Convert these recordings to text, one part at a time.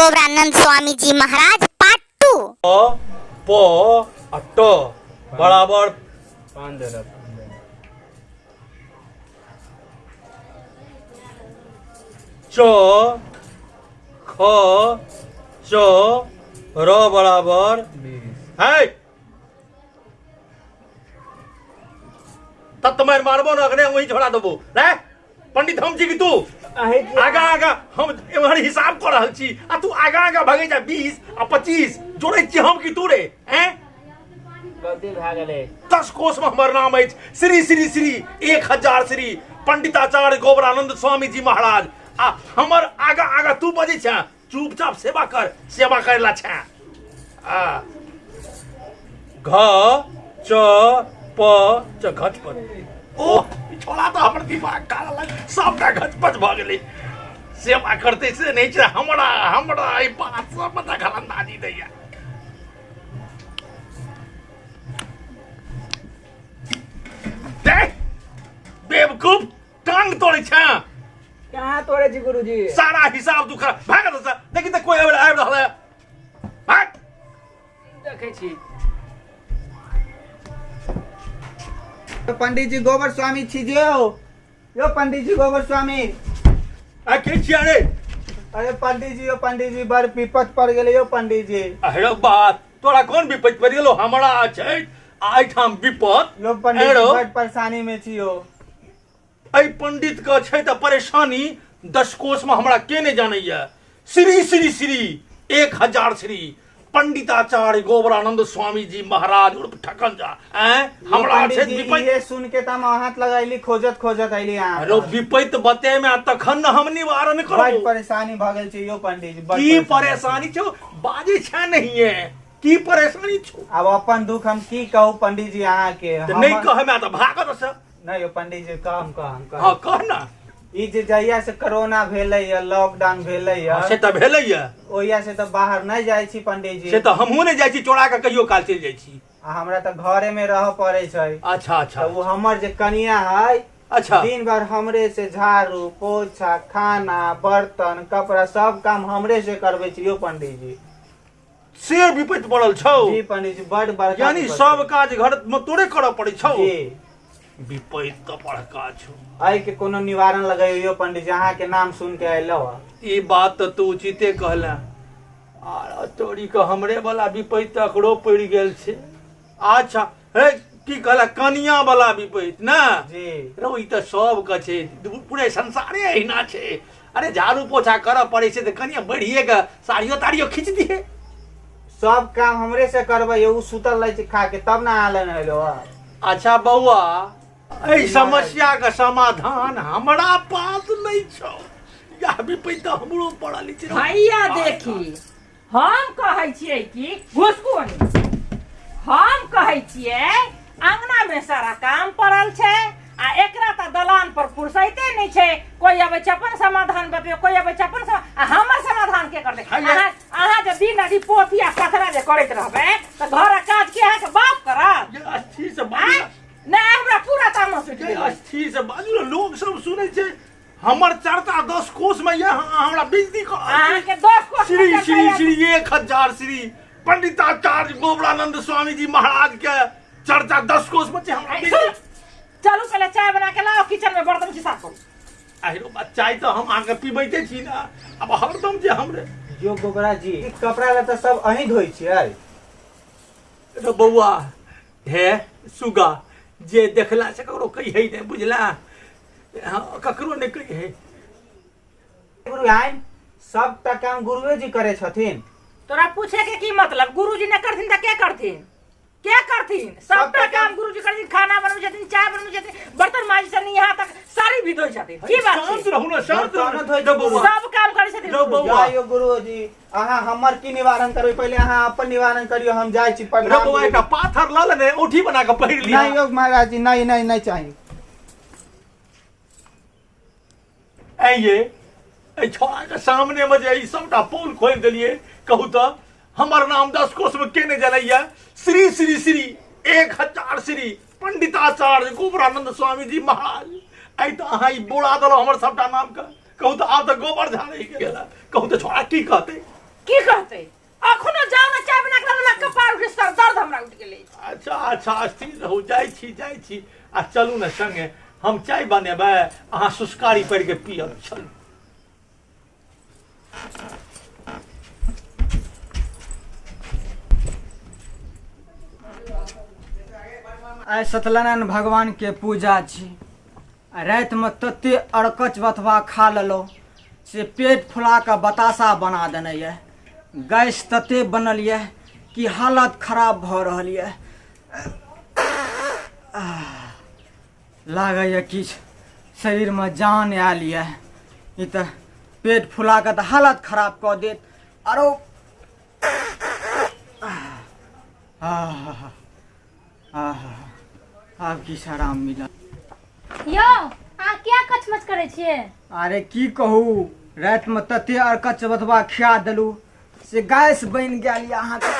गोबरानंद स्वामी जी महाराज पार्ट 2। अ, प आ ट बराबर पान देलक। च, ख, च, र बराबर 20। है तब तुम्हारे मारबो न अखने वही छोड़ा देबो रे। पंडित हम छी कि तू आगा आगा हम एम्हर हिसाब कऽ रहल छी आ तू आगा आगा भगै जा। 20 आ 25 जोड़ै छी हम कि तू रे? हैं, गलती भए गेलै। 10 कोष में हमर नाम अछि श्री श्री श्री 1000 श्री पंडिताचार्य गोबरानंद स्वामी जी महाराज, आ हमर आगा आगा तू बजै छे। चुपचाप सेवा कर, सेवा करे ला छे। आ घ च प च घच प ओ ई छोड़ा तऽ हमर दिमाग खा लेलक, सबटा घच पच भऽ गेलै। सेवा करतै से नहि छै, हमरा हमरा एहि बात सबमे दखल अंदाजी दैया। देख बेवकूफ, टांग तोड़ै छै। कहाँ तोड़े छी गुरुजी? सारा हिसाब तू खराब भाग एतऽ से। देखी तऽ कोई आबि रहल है, भाग। देखै छी। पंडित जी गोबर स्वामी छी जे हो यो पंडित जी गोबर स्वामी। आ के छिया रे? अरे पंडित जी, यो पंडित जी, बड़ विपत पड़ गेलै यो पंडित जी। अरे बात, तोरा कोन विपत पड़ि गेलो? हमरा छै आ एहिठाम विपत? यो पंडित जी, एरो। बड़ परेशानी में छी यो। एहि पंडित के छै तऽ परेशानी। 10 कोस में हमरा के नहि जानैया? श्री श्री श्री 1000 श्री पंडिताचार्य गोबरानंद स्वामी जी महाराज उर्फ ठकन झा। आँय, यो हमरा पंडित छै जी, विपत। इहे सुन के त हम हाथ लगैली, खोजत खोजत अइली यहाँ। अरे विपत बते में तखन न हम निवारण बड़ करबो। परेशानी भऽ गेल छै यो पंडित जी, बड़ की परेशानी छौ? बाजै छै नहीं की परेशानी छौ? आब अपन दुख हम की कहू पंडित जी अहाँके? तऽ नहि कहमे तऽ भागत से। नहि यो पंडित जी, कहम कहम कहम। हाँ, कह ना। ई जे जहिया से कोरोना भेलै या लॉकडाउन भेलै या, से तऽ भेलै या, ओहिया से तऽ बाहर नहि जाइ छी पंडित जी। से तऽ हमहूँ नहि जाइ छी, चोरा कऽ कहियो काल चलि जाइ छी। आ हमरा तऽ घरे में रहऽ पड़ै छै। अच्छा अच्छा। तऽ ओ हमर जे कनिया है, दिन भर हमरे से झाड़ू पोछा, खाना, बर्तन, कपड़ा सब काम हमरे से करबै छी यो पंडित जी। से विपत्ति पड़ल छौ? जी पंडित जी, बड़ बड़का यानी विपत्ति। सब काज घर में तोरे करऽ पड़ै छौ? जी। विपत्ति तऽ बड़का छौ। एहि के कोनो निवारण लगैयो पंडित जी, अहाँ के नाम सुन के अयलहुँ हँ। ई बात तऽ तू उचिते कहले। आर तोरी के हमरे वाला विपत्ति तऽ एकरो पड़ि गेल छै। अच्छा हे, की कहला, कनिया वाला विपत्ति ने? जी। रौ, ई तऽ सबके छै, पूरे संसारे अहिना छै। अरे झाड़ू पोछा करऽ पड़ै छै तऽ कनिया बढ़िए के साड़ियो ताड़ियो खींच दिहे। सब काम हमरे से करबै, उ सुतल रहै छै खा के, तब ना आलन अयलो हँ। अच्छा बौआ, एहि समस्या के समाधान हमरा पास नहि छौ। या विपत्ति तऽ हमरो पड़ल छै। भैया देखी, हम कहै छियै कि घुसकू नहीं। हम कहै छियै अंगना में सारा काम पड़ल छै आ एकरा तऽ दलान पर फुर्सैते नहि छै। कोई अबै छै अपन समाधान बतबै, कोई अबै छै अपन आ हमर समाधान के करतै? हैया। अहाँ अहाँ जे दिन राति पोथी आ पथरा जे करैत रहबै तऽ घरक काज के अहाँके बाप करत? ये अस्थिर से आँय? बाजू। नहि, हमरा पूरा तामस उठि ये गेल। अस्थिर से बाजू ने, लोग सब सुनै छै। हमर चर्चा 10 कोस में ये हमरा बिजली कर अहाँके 10 कोस श्री श्री श्री 1000 श्री पंडिताचार्य गोबरानंद स्वामी जी महाराज के चर्चा 10 कोस में छै हमरा बिजली। चलू, पहले चाय बना के लाओ, किचन में बर्तन छी साफ करू। आहिरो बा, चाय तऽ हम अहाँके पीबैते छी ने, आब हरदम जे हमरे यो गोबरा जी, ई कपड़ा लत्ता सब अहीं धोइ छियै? रे बौआ, हे सुगा, जे देखला से ककरो कहिए नहि, बुझला? हाँ, ककरो नहि कहिए। गुरु आइन सबटा काम गुरुए जी करै छथिन। तोरा पूछे के की मतलब? गुरुजी ने करथिन तऽ के करथिन? के करथिन? सबटा सबटा काम काम गुरुजी करथिन। खाना बनबै छथिन, चाय बनबै छथिन, बर्तन माजै छथिन, यहाँ तक साड़ी भी धोइ छथिन। की बात शांत छै? रहू ने, शांत बर्तनो रहू। धोइ रे बौआ। सब काम करै छथिन रौ गुरुजी। बौआ। जा यो गुरुजी, अहाँ हमर की निवारण करबै? पहिले अहाँ अपन निवारण करियौ, हम जाइ छी। रे प्रणाम बौआ, एकटा पाथर लऽ लेने औठी बना कऽ पहिर लिअ। नहि यौ महाराज जी, नहि नहि नहि चाही। ऐ ये, एहि छौड़ाके सामनेमे जे ई सबटा पोल खोलि देलियै, कहू तऽ हमर नाम 10 कोसमे के नहि जनैया? श्री श्री श्री 1000 श्री पंडिताचार्य गोबरानंद स्वामी जी महाराज। आइ तऽ अहाँ ई बोरा देलहुँ हमर सबटा नामके। कहू तऽ आब तऽ गोबर झा रहि गेल। कहू तऽ छौड़ा की कहतै? की कहतै अखनो जाउ ने चाय बना के हमरा कपार उठे सर दर्द हमरा उठि गेलै। अच्छा अच्छा, स्थिर रहू, जाइ छी जाइ छी। आ चलू ने संगे, हम चाय बनेबै, अहाँ सुस्कारी पड़ि के पियब। चलू। आइ सत्यनारायण भगवान के पूजा छी आ रातिमे तते अरकच बथवा खा लेलहुँ से पेट फुला कऽ बताशा बना देने यऽ, गैस तते बनल यऽ कि हालत खराब भऽ रहल यऽ। लागैए किछु शरीरमे जान आयल यऽ, ई तऽ पेट फुला कऽ तऽ हालत खराब कऽ देत। आरो आहा आहा, आब किछु आराम मिलल। यौ अहाँ किया कचमच करै छियै? अरे की कहू, रातिमे तते अरकच बतबा खिया देलू से गैस बनि गेल यऽ अहाँके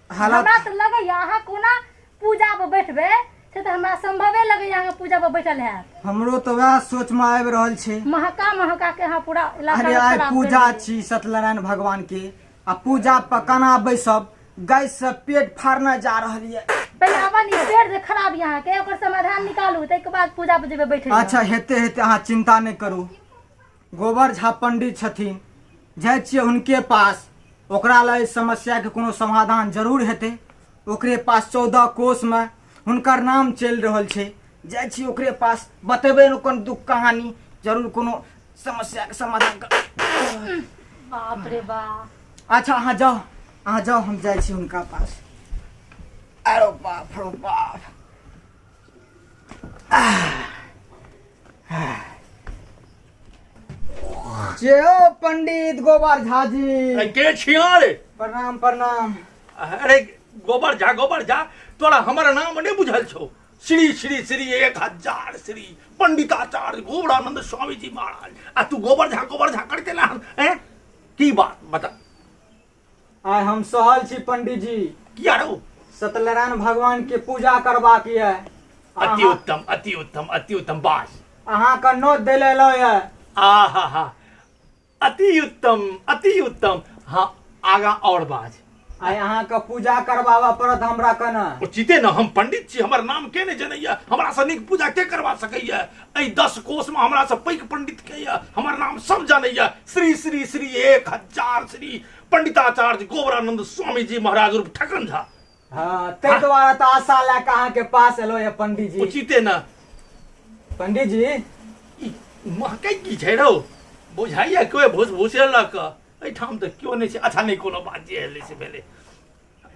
हालत। हमरा तऽ लगैया अहाँ कोना पूजा पर बैठबै से तऽ हमरा संभवे लगैया अहाँ पूजा पर बैठल हैत। हमरो तऽ वएह सोचमे आबि रहल छै। महका महका के अहाँ पूरा इलाका अरे के आइ खराब पूजा करि देलियै। छी सत्यनारायण भगवान के, आ पूजा पर केना बैसब, गैस से पेट फाड़ने जा रहल ये। पहिले अपन ई पेट जे खराब यऽ अहाँके, ओकर समाधान निकालू, ताहिके बाद पूजा पर जेबै बैठे। अच्छा हेते हेते, अहाँ चिंता नहि करू। गोबर झा पंडित छथिन, जाइ छियै हुनके पास, ओकरा लए एहि समस्याके कोनो समाधान जरूर हेतै। ओकरे पास 14 कोसमे हुनकर नाम चलि रहल छै। जाइ छी ओकरे पास, बतेबै ओकर दुख कहानी, जरूर कोनो समस्याके समाधान कर। बाप रे बाप। अच्छा अहाँ जाउ, अहाँ जाउ, हम जाइ छी हुनका पास। अरे बाप रो बाप। जय हो पंडित गोबर झा जी। अरे, के छिया रे? प्रणाम प्रणाम। अरे गोबर झा, गोबर झा, तोरा हमर नाम नहि बुझल छौ? श्री श्री श्री 1000 श्री पंडिताचार्य गोबरानंद स्वामी जी महाराज, आ तू गोबर झा गोबर झा करते ला हैं? की बात बता। आइ हम सहल छी पंडित जी। किया रहो? सत्यनारायण भगवान के पूजा करबाक यऽ। अति उत्तम, अति उत्तम, अति उत्तम। बास अहाँ के नोत दै लए एलहुँ यऽ। आ हा हा, अति उत्तम, अति उत्तम। हाँ आगा और बाज। आइ अहाँ के पूजा करबाबऽ पड़त हमरा कने। उचिते न, हम पंडित छी, हमर नाम के नहि जनैया? हमरा से नीक पूजा के करवा सकैया? एहि 10 कोस में हमरा से पैघ पंडित के यऽ? हमर नाम सब जानैया, श्री श्री श्री 1000 श्री पंडिताचार्य गोबरानंद स्वामी जी महाराज रूप ठकन झा। हाँ, ताहि दुआरे तऽ आशा लए कऽ अहाँके पास एलहुँ यऽ पंडित जी। उचिते न। पंडित जी। ई महकै की छै रौ? बुझाइया कोइ भूस भूसेलक, एहिठाम तऽ केओ नहि छै। अच्छा नहि कोनो बात, जे एलै से भेलै।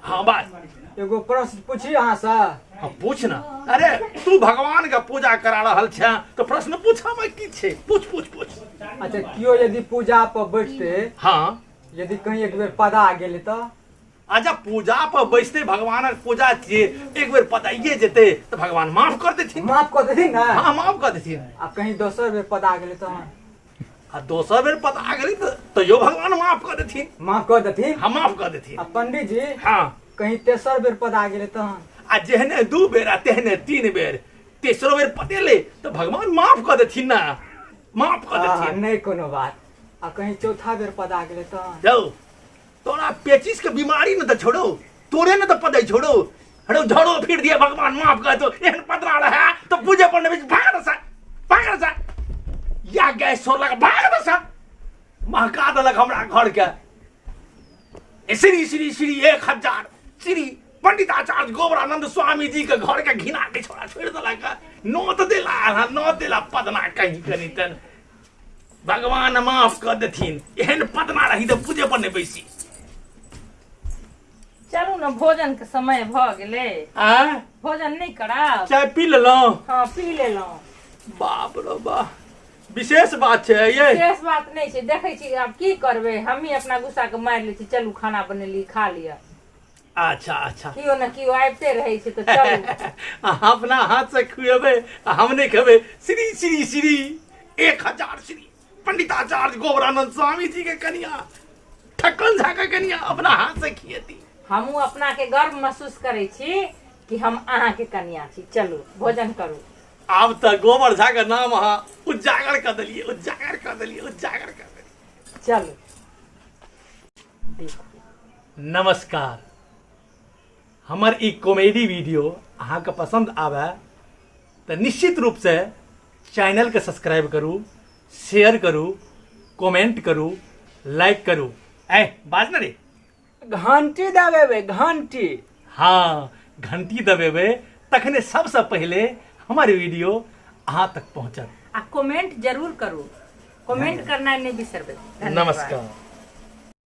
हाँ बात। एगो प्रश्न पूछी अहाँसँ? हाँ पूछ ना। अरे तू भगवान के पूजा करा रहल छे तो प्रश्न पूछा में की छै? पूछ पूछ पूछ। अच्छा, केओ यदि पूजा पर बैठते, हाँ, यदि कहीं एक बेर पदा गेलै तऽ? अच्छा, पूजा पर बैसते, भगवानक पूजा छियै, एक बेर पदाइए जेतै तऽ भगवान माफ कर देथिन। माफ कऽ देथिन ने? हाँ माफ कर देथिन। आ कहीं दोसर बेर पदा गेलै तऽ? आ दोसर बेर पता गेलै तऽ तैयो भगवान माफ कऽ देथिन। माफ कऽ देथिन? हाँ माफ कऽ देथिन। आ पंडित जी, हाँ, कहीं तेसर बेर पदा गेलै तहन? आ जेहने 2 बेर आ तेहने 3 बेर, तेसरो बेर पतेले तऽ भगवान माफ कऽ देथिन ना, माफ कऽ देथिन। नहि कोनो बात। आ कहीं चौथा बेर पदा गेलै तहन? जाउ, तोरा पेचिस के बीमारी ने तऽ छोड़ो, तोरे ने तऽ पदै छोड़ो। अरे झड़ो फिर दिए भगवान माफ कर दो, एहन पदरा रहा तो पूजे पर नहीं भाग दसा, भाग दसा, या गैस छोड़लक, भाग दसा, महका देलक हमरा घर के। श्री श्री श्री 1000 श्री पंडिताचार्य गोबरानंद स्वामी जी के घर के घिना के छोड़ा छोड़ देलक। नोत देला, नोत देला पदना कहीं कहीं तन भगवान माफ कर देथिन, एहन पदना रही तऽ पूजे पर नहीं बैसी। चलू ने, भोजन के समय भऽ गेलै। आँय? भोजन नहि करब? चाय पी लेलहुँ? हाँ पी लेलहुँ। बाप रे बाप, विशेष बात छै ये? विशेष बात नहि छै, देखै छी आब की करबै, हमही अपना गुस्सा के मारि लै छी। चलू खाना बनेली, खा लिअ। अच्छा अच्छा। केओ ने केओ आबिते रहै छै तऽ चलू। अहाँ अपना हाथ से खुएबै आ हम नहि खेबै? श्री श्री श्री 1000 श्री पंडिताचार्य गोबरानंद स्वामी जी के कनिया, ठक्कन झा के कनिया अपना हाथ से खिएती। हमहूँ अपना के गर्व महसूस करै छी कि हम अहाँके कनिया छी। चलू भोजन करू। आब तऽ गोबर झा के नाम अहाँ उजागर कऽ देलियै, उजागर कऽ देलियै, उजागर कऽ देलियै। चलू देखू। नमस्कार। हमर ई कॉमेडी वीडियो अहाँके पसन्द आबय तऽ निश्चित रूपसँ चैनलके सब्सक्राइब करू, शेयर करू, कमेंट करू, लाइक करू। ए बाज ने रे। घंटी दबेबै, घंटी। हाँ, घंटी दबेबै तखने सबसँ पहिले हमर वीडियो अहाँ तक पहुँचत। आ कमेंट जरूर करू, कमेंट करनाइ नहि बिसरबै। धन्यवाद। नमस्कार।